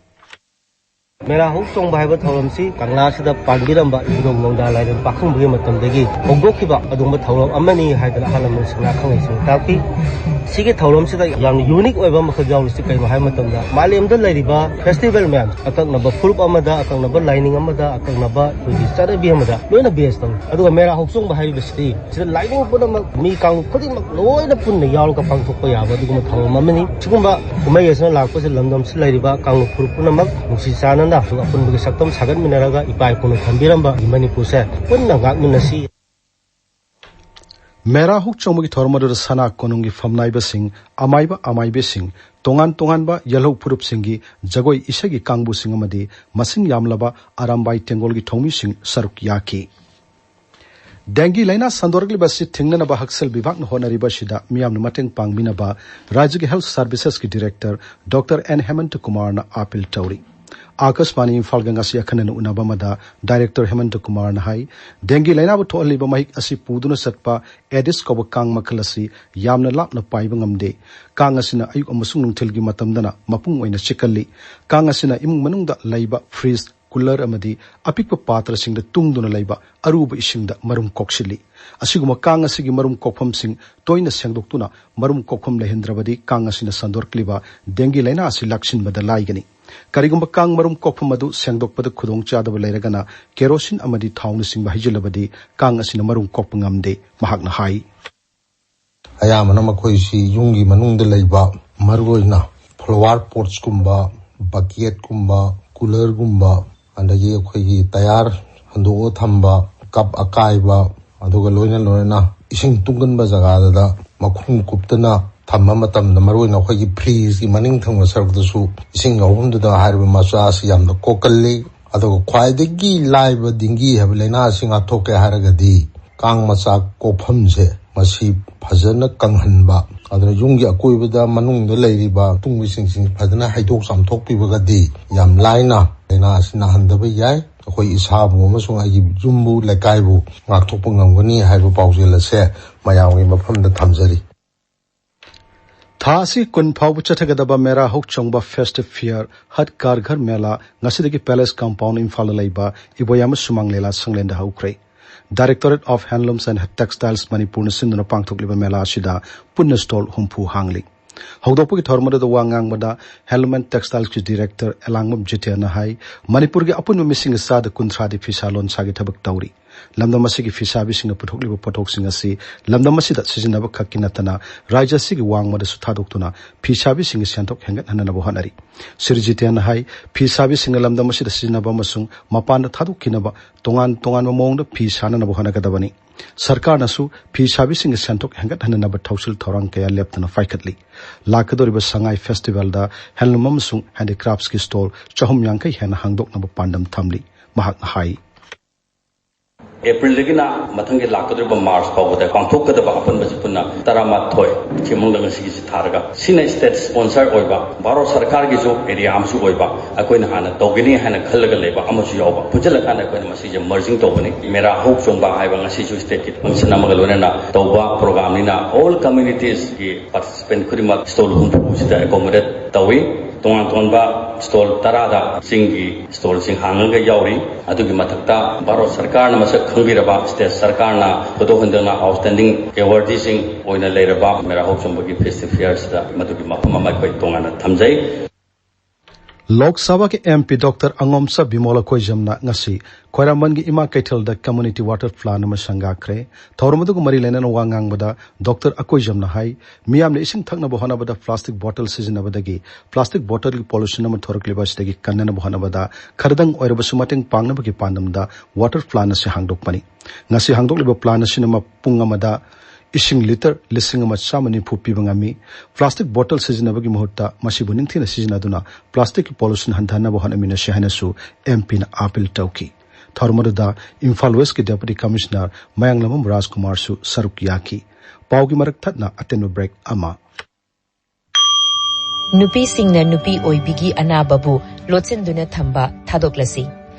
ꯃꯦꯔꯥ ꯍꯧ ꯆꯣꯡꯕ ꯍꯥꯏꯕ ꯊꯧꯔꯝꯁꯤ ꯀꯪꯂꯥꯁꯤꯗ ꯄꯥꯟꯕꯤꯔꯝꯕ ꯏꯕꯨꯙꯧ ꯅꯣꯡꯗꯥ ꯂꯥꯏꯔꯦꯟ ꯄꯥꯈꯪꯕꯒꯤ ꯃꯇꯝꯗꯒꯤ ꯍꯧꯗꯣꯛꯈꯤꯕ ꯑꯗꯨꯒꯨꯝꯕ ꯊꯧꯔꯝ ꯑꯃꯅꯤ ꯍꯥꯏꯗꯅ ꯑꯍꯜ ꯂꯃꯟꯁꯤꯡꯅ ꯑꯈꯪ ꯑꯍꯩꯁꯤꯡꯅ ꯇꯥꯛꯄꯤ꯫ ꯁꯤꯒꯤ ꯊꯧꯔꯝꯁꯤꯗ ꯌꯥꯝꯅ ꯌꯨꯅꯤꯛ ꯑꯣꯏꯕ ꯑꯃꯈꯛ ꯌꯥꯎꯔꯤꯁꯤ ꯀꯩꯅꯣ ꯍꯥꯏꯕ ꯃꯇꯝꯗ, ꯃꯥꯂꯦꯝꯗ ꯂꯩꯔꯤꯕ ꯐꯦꯁꯇꯤꯚꯦꯜ ꯃꯌꯥꯝ, ꯑꯀꯛꯅꯕ ꯐꯨꯔꯨꯞ ꯑꯃꯗ, ꯑꯀꯛꯅꯕ ꯂꯥꯏꯅꯤꯡ ꯑꯃꯗ, ꯑꯀꯛꯅꯕ ꯑꯩꯈꯣꯏꯒꯤ ꯆꯠꯅꯕꯤ ꯑꯃꯗ ꯂꯣꯏꯅ ꯕꯦꯁ ꯇꯧꯏ꯫ ꯑꯗꯨꯒ ꯃꯦꯔꯥ ꯍꯧ ꯆꯣꯡꯕ ꯍꯥꯏꯔꯤꯕꯁꯤꯗꯤ ꯁꯤꯗ ꯂꯥꯏꯅꯤꯡ ꯄꯨꯝꯅꯃꯛ, ꯃꯤ ꯀꯥꯡꯂꯨꯞ ꯈꯨꯗꯤꯡꯃꯛ ꯂꯣꯏꯅ ꯄꯨꯟꯅ ꯌꯥꯎꯔꯒ ꯄꯥꯡꯊꯣꯛꯄ ꯌꯥꯕ ꯑꯗꯨꯒꯨꯝꯕ ꯊꯧꯔꯝ ꯑꯃꯅꯤ꯫ ꯁꯤꯒꯨꯝꯕ ꯀꯨꯝꯍꯩ ꯑꯁꯤꯅ ꯂꯥꯛꯄꯁꯤ ꯂꯝꯗꯝꯁꯤ ꯂꯩꯔꯤꯕ ꯀꯥꯡꯂꯨꯞ ꯐꯨꯔꯨꯞ ꯄꯨꯝꯅꯃꯛ ꯅꯨꯡꯁꯤ ꯆꯥꯟꯅꯅ ꯑꯄꯨꯟꯕꯒꯤ ꯁꯛꯇꯝ ꯁꯥꯒꯠꯃꯤꯟꯅꯔꯒ ꯏꯄꯥ ꯏꯄꯨꯅ ꯊꯝꯕꯤꯔꯝꯕ ꯃꯅꯤꯄꯨꯔꯁꯦ ꯄꯨꯟꯅ ꯉꯥꯛꯃꯤꯟꯅꯁꯤ꯫ ꯃꯦꯔꯥ ꯍꯧ ꯆꯣꯡꯕꯒꯤ ꯊꯧꯔꯝ ꯑꯗꯨꯗ ꯁꯅꯥ ꯀꯣꯅꯨꯡꯒꯤ ꯐꯝꯅꯥꯏꯕꯁꯤꯡ, ꯑꯃꯥꯏꯕ ꯑꯃꯥꯏꯕꯤꯁꯤꯡ, ꯇꯣꯉꯥꯟ ꯇꯣꯉꯥꯟꯕ ꯌꯦꯜꯍꯧ ꯐꯨꯔꯨꯞꯁꯤꯡꯒꯤ ꯖꯒꯣꯏ ꯏꯁꯩꯒꯤ ꯀꯥꯡꯕꯨꯁꯤꯡ ꯑꯃꯗꯤ ꯃꯁꯤꯡ ꯌꯥꯝꯂꯕ ꯑꯔꯥꯝꯕꯥꯏ ꯇꯦꯡꯒꯣꯜꯒꯤ ꯊꯧꯃꯤꯁꯤꯡ ꯁꯔꯨꯛ ꯌꯥꯈꯤ꯫ ꯗꯦꯡꯒꯤ ꯂꯥꯏꯅꯥ ꯁꯟꯗꯣꯔꯛꯂꯤꯕ ꯑꯁꯤ ꯊꯤꯡꯅꯅꯕ ꯍꯛꯁꯦꯜ ꯕꯤꯚꯥꯒꯅ ꯍꯣꯠꯅꯔꯤꯕ ꯑꯁꯤꯗ ꯃꯤꯌꯥꯝꯅ ꯃꯇꯦꯡ ꯄꯥꯡꯕꯤꯅꯕ ꯔꯥꯖ꯭ꯌꯒꯤ ꯍꯦꯜꯊ ꯁꯔꯚꯤꯁꯦꯁꯀꯤ ꯗꯤꯔꯦꯛꯇꯔ ꯗꯣꯛꯇꯔ ꯑꯦꯟ ꯍꯦꯃꯟꯇ ꯀꯨꯃꯥꯔꯅ ꯑꯥꯄꯤꯜ ꯇꯧꯔꯤ꯫ ꯑꯥꯀꯥꯁꯕꯥꯅꯤ ꯏꯝꯐꯥꯜꯒ ꯉꯁꯤ ꯑꯈꯟꯅꯅ ꯎꯅꯕ ꯑꯃꯗ ꯗꯥꯏꯔꯦꯛꯇꯔ ꯍꯦꯃꯟꯇ ꯀꯨꯃꯥꯔꯅ ꯍꯥꯏ, ꯗꯦꯡꯒꯤ ꯂꯥꯏꯅꯥꯕꯨ ꯊꯣꯛꯍꯜꯂꯤꯕ ꯃꯍꯤꯛ ꯑꯁꯤ ꯄꯨꯗꯨꯅ ꯆꯠꯄ ꯑꯦꯗꯤꯁ ꯀꯧꯕ ꯀꯥꯡ ꯃꯈꯜ ꯑꯁꯤ ꯌꯥꯝꯅ ꯂꯥꯞꯅ ꯄꯥꯏꯕ ꯉꯝꯗꯦ꯫ ꯀꯥꯡ ꯑꯁꯤꯅ ꯑꯌꯨꯛ ꯑꯃꯁꯨꯡ ꯅꯨꯡꯊꯤꯜꯒꯤ ꯃꯇꯝꯗꯅ ꯃꯄꯨꯡ ꯑꯣꯏꯅ ꯆꯤꯛꯀꯜꯂꯤ꯫ ꯀꯥꯡ ꯑꯁꯤꯅ ꯏꯃꯨꯡ ꯃꯅꯨꯡꯗ ꯂꯩꯕ ꯐ꯭ꯔꯤꯖ, ꯀꯨꯂꯔ ꯑꯃꯗꯤ ꯑꯄꯤꯛꯄ ꯄꯥꯇ꯭ꯔꯁꯤꯡꯗ ꯇꯨꯡꯗꯨꯅ ꯂꯩꯕ ꯑꯔꯨꯕ ꯏꯁꯤꯡꯗ ꯃꯔꯨꯝ ꯀꯣꯛꯁꯤꯜꯂꯤ꯫ ꯑꯁꯤꯒꯨꯝꯕ ꯀꯥꯡ ꯑꯁꯤꯒꯤ ꯃꯔꯨꯝ ꯀꯣꯛꯐꯝꯁꯤꯡ ꯇꯣꯏꯅ ꯁꯦꯡꯗꯣꯛꯇꯨꯅ ꯃꯔꯨꯝ ꯀꯣꯛꯐꯝ ꯂꯩꯍꯟꯗ꯭ꯔꯕꯗꯤ ꯀꯥꯡ ꯑꯁꯤꯅ ꯁꯟꯗꯣꯔꯛꯂꯤꯕ ꯗꯦꯡꯒꯤ ꯂꯥꯏꯅꯥ ꯑꯁꯤ ꯂꯥꯛꯁꯤꯟꯕꯗ ꯂꯥꯏꯒꯅꯤ꯫ ꯀꯔꯤꯒꯨꯝꯕ ꯀꯥꯡ ꯃꯔꯨꯝ ꯀꯣꯛꯐꯝ ꯑꯗꯨ ꯁꯦꯡꯗꯣꯛꯄꯗ ꯈꯨꯗꯣꯡꯆꯥꯗꯕ ꯂꯩꯔꯒꯅ ꯀꯦꯔꯣꯁꯤꯟ ꯑꯃꯗꯤ ꯊꯥꯎꯅꯆꯤꯡꯕ ꯍꯩꯖꯤꯜꯂꯕꯗꯤ ꯀꯥꯡ ꯑꯁꯤꯅ ꯃꯔꯨꯝ ꯀꯣꯛꯄ ꯉꯝꯗꯦ, ꯃꯍꯥꯛꯅ ꯍꯥꯏ꯫ ꯑꯌꯥꯝꯕꯅ ꯃꯈꯣꯏꯁꯤ ꯌꯨꯝꯒꯤ ꯃꯅꯨꯡꯗ ꯂꯩꯕ, ꯃꯔꯨꯑꯣꯏꯅ flower potsꯀꯨꯝꯕ, bucketꯀꯨꯝꯕ, coolerꯒꯨꯝꯕ, ꯑꯗꯒꯤ ꯑꯩꯈꯣꯏꯒꯤ ꯇꯌꯥꯔ ꯍꯟꯗꯣꯛꯑ ꯊꯝꯕ, ꯀꯞ ꯑꯀꯥꯏꯕ, ꯑꯗꯨꯒ ꯂꯣꯏꯅ ꯂꯣꯏꯅꯅ ꯏꯁꯤꯡ ꯇꯨꯡꯒꯟꯕ ꯖꯒꯥꯗꯨꯗ ꯃꯈꯨꯝ ꯀꯨꯞꯇꯅ ꯊꯝꯕ ꯃꯇꯝꯗ, ꯃꯔꯨꯑꯣꯏꯅ ꯑꯩꯈꯣꯏꯒꯤ ꯐ꯭ꯔꯤꯖꯀꯤ ꯃꯅꯤꯡ ꯊꯪꯕ ꯁꯔꯨꯛꯇꯁꯨ ꯏꯁꯤꯡ ꯌꯥꯎꯐꯝꯗꯨꯗ ꯍꯥꯏꯔꯤꯕ ꯃꯆꯥ ꯑꯁꯤ ꯌꯥꯝꯅ ꯀꯣꯛꯀꯜꯂꯤ꯫ ꯑꯗꯨꯒ ꯈ꯭ꯋꯥꯏꯗꯒꯤ ꯂꯥꯏꯕ ꯗꯦꯡꯒꯤ ꯍꯥꯏꯕ ꯂꯥꯏꯅꯥ ꯑꯁꯤ ꯉꯥꯛꯊꯣꯛꯀꯦ ꯍꯥꯏꯔꯒꯗꯤ, ꯀꯥꯡ ꯃꯆꯥ ꯀꯣꯛꯐꯝꯁꯦ ꯃꯁꯤ ꯐꯖꯅ ꯀꯪꯍꯟꯕ, ꯑꯗꯨꯅ ꯌꯨꯝꯒꯤ ꯑꯀꯣꯏꯕꯗ ꯃꯅꯨꯡꯗ ꯂꯩꯔꯤꯕ ꯑꯇꯨꯡꯕꯁꯤꯡꯁꯤ ꯐꯖꯅ ꯍꯩꯗꯣꯛ ꯆꯥꯝꯊꯣꯛꯄꯤꯕꯒꯗꯤ ꯌꯥꯝ ꯂꯥꯏꯅ ꯂꯥꯏꯅꯥ ꯑꯁꯤ ꯅꯥꯍꯟꯗꯕ ꯌꯥꯏ꯫ ꯑꯩꯈꯣꯏ ꯏꯁꯥꯕꯨ ꯑꯃꯁꯨꯡ ꯑꯩꯒꯤ ꯌꯨꯝꯕꯨ ꯂꯩꯀꯥꯏꯕꯨ ꯉꯥꯛꯊꯣꯛꯄ ꯉꯝꯒꯅꯤ ꯍꯥꯏꯕ ꯄꯥꯎꯖꯦꯜ ꯑꯁꯦ ꯃꯌꯥꯝꯒꯤ ꯃꯐꯝꯗ ꯊꯝꯖꯔꯤ꯫ ꯊꯥ ꯑꯁꯤ ꯀꯨꯟ ꯐꯥꯎꯕ ꯆꯠꯊꯒꯗꯕ ꯃꯦꯔꯥ ꯍꯧꯆꯣꯡꯕ ꯐꯦꯁꯇꯤꯚ ꯐꯤꯌꯔ ꯍꯠ ꯀꯥꯔ ꯘꯔ ꯃꯦꯂꯥ ꯉꯁꯤꯗꯒꯤ ꯄꯦꯂꯦꯁ ꯀꯝꯄꯥꯎꯟ ꯏꯝꯐꯥꯜꯗ ꯂꯩꯕ ꯏꯕꯣꯌꯥꯃ ꯁꯨꯃꯥꯡ ꯂꯤꯂꯥ ꯁꯪꯂꯦꯟꯗ ꯍꯧꯈ꯭ꯔꯦ꯫ Directorate of Handlooms and Textiles ꯃꯅꯤꯄꯨꯔꯅ ꯁꯤꯟꯗꯨꯅ ꯄꯥꯡꯊꯣꯛꯂꯤꯕ ꯃꯦꯂꯥ ꯑꯁꯤꯗ ꯄꯨꯟꯅ ꯁ꯭ꯇꯣꯜ ꯍꯨꯝꯐꯨ ꯍꯥꯡꯂꯤ꯫ ꯍꯧꯗꯣꯛꯄꯒꯤ ꯊꯧꯔꯝ ꯑꯗꯨꯗ ꯋꯥ ꯉꯥꯡꯕꯗ Handloom and Textilesꯀꯤ ꯗꯤꯔꯦꯛꯇꯔ ꯑꯦꯂꯥꯡꯕꯝ ꯖꯤꯇꯦꯟꯅ ꯍꯥꯏ, ꯃꯅꯤꯄꯨꯔꯒꯤ ꯑꯄꯨꯟꯕ ꯃꯤꯁꯤꯡꯒꯤ ꯆꯥꯗ ꯀꯨꯟꯊ꯭ꯔꯥꯗꯤ ꯐꯤꯁꯥ ꯂꯣꯟꯁꯥꯒꯤ ꯊꯕꯛ ꯇꯧꯔꯤ꯫ ꯂꯝꯗꯝ ꯑꯁꯤꯒꯤ ꯐꯤꯁꯥꯕꯤꯁꯤꯡꯅ ꯄꯨꯊꯣꯛꯂꯤꯕ ꯄꯣꯠꯊꯣꯛꯁꯤꯡ ꯑꯁꯤ ꯂꯝꯗꯝ ꯑꯁꯤꯗ ꯁꯤꯖꯤꯟꯅꯕ ꯈꯛꯀꯤ ꯅꯠꯇꯅ ꯔꯥꯖ꯭ꯌ ꯑꯁꯤꯒꯤ ꯋꯥꯡꯃꯗꯁꯨ ꯊꯥꯗꯣꯛꯇꯨꯅ ꯐꯤꯁꯥꯕꯤꯁꯤꯡꯒꯤ ꯁꯦꯟꯊꯣꯛ ꯍꯦꯟꯒꯠꯍꯟꯅꯅꯕ ꯍꯣꯠꯅꯔꯤ꯫ ꯁ꯭ꯔꯤ ꯖꯤꯇꯦꯟꯅ ꯍꯥꯏ, ꯐꯤꯁꯥꯕꯤꯁꯤꯡꯅ ꯂꯝꯗꯝ ꯑꯁꯤꯗ ꯁꯤꯖꯤꯟꯅꯕ ꯑꯃꯁꯨꯡ ꯃꯄꯥꯟꯗ ꯊꯥꯗꯣꯛꯈꯤꯅꯕ ꯇꯣꯉꯥꯟ ꯇꯣꯉꯥꯟꯕ ꯃꯑꯣꯡꯗ ꯐꯤ ꯁꯥꯅꯅꯕ ꯍꯣꯠꯅꯒꯗꯕꯅꯤ꯫ ꯁꯔꯀꯥꯔꯅꯁꯨ ꯐꯤꯁꯥꯕꯤꯁꯤꯡꯒꯤ ꯁꯦꯟꯊꯣꯛ ꯍꯦꯟꯒꯠꯍꯟꯅꯅꯕ ꯊꯧꯁꯤꯜ ꯊꯧꯔꯥꯡ ꯀꯌꯥ ꯂꯦꯞꯇꯅ ꯄꯥꯏꯈꯠꯂꯤ꯫ ꯂꯥꯛꯀꯗꯧꯔꯤꯕ ꯁꯉꯥꯏ ꯐꯦꯁꯇꯤꯚꯦꯜꯗ ꯍꯦꯟꯂꯨꯝ ꯑꯃꯁꯨꯡ ꯍꯦꯟꯗꯤꯀ꯭ꯔꯥꯐꯠꯁꯀꯤ ꯁ꯭ꯇꯣꯜ ꯆꯍꯨꯝ ꯌꯥꯡꯈꯩ ꯍꯦꯟꯅ ꯍꯥꯡꯗꯣꯛꯅꯕ ꯄꯥꯟꯗꯝ ꯊꯝꯂꯤ꯫ ꯃꯍꯥꯛꯅ ꯍꯥꯏ꯫ ꯑꯦꯄ꯭ꯔꯤꯜꯗꯒꯤꯅ ꯃꯊꯪꯒꯤ ꯂꯥꯛꯀꯗꯧꯔꯤꯕ ꯃꯥꯔꯆ ꯐꯥꯎꯕꯗ ꯄꯥꯡꯊꯣꯛꯀꯗꯕ ꯑꯄꯨꯟꯕꯁꯤ ꯄꯨꯟꯅ ꯇꯔꯥꯃꯥꯊꯣꯏ꯫ ꯁꯤ ꯃꯅꯨꯡꯗ ꯉꯁꯤꯒꯤꯁꯤ ꯊꯥꯔꯒ, ꯁꯤꯅ ꯁ꯭ꯇꯦꯠ ꯁ꯭ꯄꯣꯟꯁꯔ ꯑꯣꯏꯕ, ꯚꯥꯔꯠ ꯁꯔꯀꯥꯔꯒꯤꯁꯨ ꯑꯦꯔꯤꯌꯥ ꯑꯃꯁꯨ ꯑꯣꯏꯕ, ꯑꯩꯈꯣꯏꯅ ꯍꯥꯟꯅ ꯇꯧꯒꯅꯤ ꯍꯥꯏꯅ ꯈꯜꯂꯒ ꯂꯩꯕ ꯑꯃꯁꯨ ꯌꯥꯎꯕ, ꯄꯨꯟꯁꯤꯜꯂꯀꯥꯟꯗ ꯑꯩꯈꯣꯏꯅ ꯃꯁꯤꯁꯦ ꯃꯔꯖꯤꯡ ꯇꯧꯕꯅꯤ꯫ ꯃꯦꯔꯥ ꯍꯧ ꯆꯣꯡꯕ ꯍꯥꯏꯕ ꯉꯁꯤꯁꯨ ꯁ꯭ꯇꯦꯠꯀꯤ ꯐꯪꯁꯟ ꯑꯃꯒ ꯂꯣꯏꯅꯅ ꯇꯧꯕ ꯄ꯭ꯔꯣꯒ꯭ꯔꯥꯝꯅꯤꯅ, ꯑꯣꯜ ꯀꯝꯃ꯭ꯌꯨꯅꯤꯇꯤꯁꯀꯤ ꯄꯥꯔꯇꯤꯁꯤꯄꯦꯟ ꯈꯨꯗꯤꯡꯃꯛ ꯁ꯭ꯇꯣꯜ ꯍꯨꯝꯐꯨꯁꯤꯗ ꯑꯦꯀꯣꯃꯣꯗꯦꯠ ꯇꯧꯏ꯫ ꯇꯣꯉꯥꯟ ꯇꯣꯉꯥꯟꯕ ꯁ꯭ꯇꯣꯜ ꯇꯔꯥꯗ ꯆꯤꯡꯒꯤ ꯁ꯭ꯇꯣꯜꯁꯤꯡ ꯍꯥꯡꯉꯒ ꯌꯥꯎꯔꯤ꯫ ꯑꯗꯨꯒꯤ ꯃꯊꯛꯇ ꯚꯥꯔꯠ ꯁꯔꯀꯥꯔꯅ ꯃꯁꯛ ꯈꯪꯕꯤꯔꯕ, ꯁ꯭ꯇꯦꯠ ꯁꯔꯀꯥꯔꯅ ꯊꯣꯏꯗꯣꯛ ꯍꯦꯟꯗꯣꯛꯅ ꯑꯥꯎꯠꯁ꯭ꯇꯦꯟꯗꯤꯡ ꯑꯦꯋꯥꯔꯗꯤꯁꯤꯡ ꯑꯣꯏꯅ ꯂꯩꯔꯕ ꯃꯦꯔꯥ ꯍꯧ ꯆꯣꯡꯕꯒꯤ ꯐꯦꯁꯇꯤꯚ ꯐꯤꯌꯔꯁꯤꯗ ꯃꯗꯨꯒꯤ ꯃꯐꯝ ꯑꯃ ꯑꯩꯈꯣꯏ ꯇꯣꯉꯥꯟꯅ ꯊꯝꯖꯩ꯫ ꯂꯣꯛ ꯁꯚꯥꯒꯤ ꯑꯦꯝ ꯄꯤ ꯗꯣꯛꯇꯔ ꯑꯉꯣꯝꯆꯥ ꯕꯤꯃꯣꯜ ꯑꯀꯣꯏꯖꯝꯅ ꯉꯁꯤ ꯈ꯭ꯋꯥꯏꯔꯝꯕꯟꯒꯤ ꯏꯃꯥ ꯀꯩꯊꯦꯜꯗ ꯀꯝꯃ꯭ꯌꯨꯅꯤꯇꯤ ꯋꯥꯇꯔ ꯄ꯭ꯂꯥꯟ ꯑꯃ ꯁꯪꯒꯥꯈ꯭ꯔꯦ꯫ ꯊꯧꯔꯝ ꯑꯗꯨꯒ ꯃꯔꯤ ꯂꯩꯅꯅ ꯋꯥ ꯉꯥꯡꯕꯗ ꯗꯣꯛꯇꯔ ꯑꯀꯣꯏꯖꯝꯅ ꯍꯥꯏ, ꯃꯤꯌꯥꯝꯅ ꯏꯁꯤꯡ ꯊꯛꯅꯕ ꯍꯣꯠꯅꯕꯗ ꯄ꯭ꯂꯥꯁꯇꯤꯛ ꯕꯣꯇꯜ ꯁꯤꯖꯤꯟꯅꯕꯗꯒꯤ ꯄ꯭ꯂꯥꯁꯇꯤꯛ ꯕꯣꯇꯜꯒꯤ ꯄꯣꯂꯨꯁꯟ ꯑꯃ ꯊꯣꯔꯛꯂꯤꯕ ꯑꯁꯤꯗꯒꯤ ꯀꯟꯅꯅꯕ ꯍꯣꯠꯅꯕꯗ ꯈꯔꯗꯪ ꯑꯣꯏꯔꯕꯁꯨ ꯃꯇꯦꯡ ꯄꯥꯡꯅꯕꯒꯤ ꯄꯥꯟꯗꯝꯗ ꯋꯥꯇꯔ ꯄ꯭ꯂꯥꯟ ꯑꯁꯤ ꯍꯥꯡꯗꯣꯛꯄꯅꯤ꯫ ꯉꯁꯤ ꯍꯥꯡꯗꯣꯛꯂꯤꯕ ꯄ꯭ꯂꯥꯟ ꯑꯁꯤꯅ ꯃ-, ꯄꯨꯡ ꯑꯃꯗ ꯏꯁꯤꯡ ꯂꯤꯇꯔ ꯂꯤꯁꯤꯡ ꯑꯃ ꯆꯥꯝꯃ ꯅꯤꯐꯨ ꯄꯤꯕ ꯉꯝꯃꯤ꯫ ꯄ꯭ꯂꯥꯁꯇꯤꯛ ꯕꯣꯇꯜ ꯁꯤꯖꯤꯟꯅꯕꯒꯤ ꯃꯍꯨꯠꯇ ꯃꯁꯤꯕꯨ ꯅꯤꯡꯊꯤꯅ ꯁꯤꯖꯤꯟꯅꯗꯨꯅ ꯄ꯭ꯂꯥꯁꯇꯤꯛꯀꯤ pollution ꯍꯟꯊꯍꯟꯅꯕ ꯍꯣꯠꯅꯃꯤꯟꯅꯁꯤ ꯍꯥꯏꯅꯁꯨ ꯑꯦꯝ ꯄꯤꯅ ꯑꯥꯄꯤꯜ ꯇꯧꯈꯤ꯫ ꯊꯧꯔꯝ ꯑꯗꯨꯗ ꯏꯝꯐꯥꯜ ꯋꯦꯁꯀꯤ Deputy Commissioner ꯃꯌꯥꯡꯂꯝꯕꯝ ꯔꯥꯖꯀꯨꯃꯥꯔꯁꯨ ꯁꯔꯨꯛ ꯌꯥꯈꯤ꯫ ꯄꯥꯎꯒꯤ ꯃꯔꯛ ꯊꯠꯅ ꯑꯇꯦꯟꯕ break ꯑꯃ꯫ ꯅꯨꯄꯤꯁꯤꯡꯅ ꯅꯨꯄꯤ ꯑꯣꯏꯕꯤꯒꯤ ꯑꯅꯥꯕꯕꯨ ꯂꯣꯠꯁꯤꯟꯗꯨꯅ ꯊꯝꯕ ꯊꯥꯗꯣꯛꯂꯁꯤ꯫